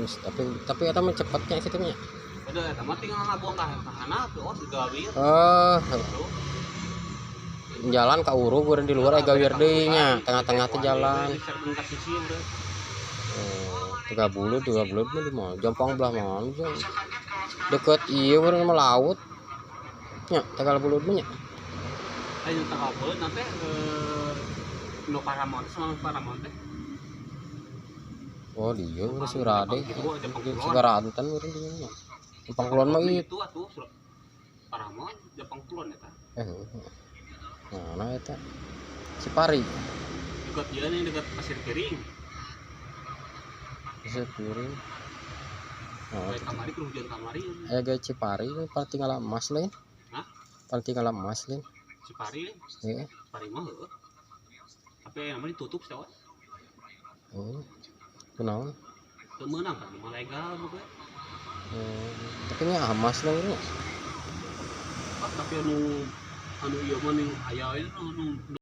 Terus tapi eta mah cepetnya kitu nya. Udah eta mah tinggal ngabuang ka handap, oh di gawir. Eh, Tuh. Jalan ka urug urang di luar aya gawir deui nya, tengah-tengah teh jalan. Di ka sisi udah. Oh, tiga bulan mah di mana? Jampang belah mana? Deket iya urang mah laut. Nya, Tegal Bulut mah nya. Ayo Tegal Bulut nanti nu Paramount sama Paramount teh. Oh, dia urang Surade. Jepang Kulon. Sukaranten urang di nya. Jepang Kulon mah itu. Itu atuh Surat Paramount Jepang Kulon eta. Eh, mana eta? Cipari. Dekat dia nih, dekat Pasir Piring. Pasir Piring. Oh, Kayak kamari keur hujan kamari. Aya ge Cipari paling tinggal emas lain. Hah? Paling tinggal emas lain. Cipari. Heeh. Cipari mah heueuh. Tapi yang namanya ditutup sih. Oh. Kunaon? Teu meunang kan mah legal pokoknya. Oh, tapi nya emas lah urang. Ah, tapi anu anu ieu mah nih aya anu anu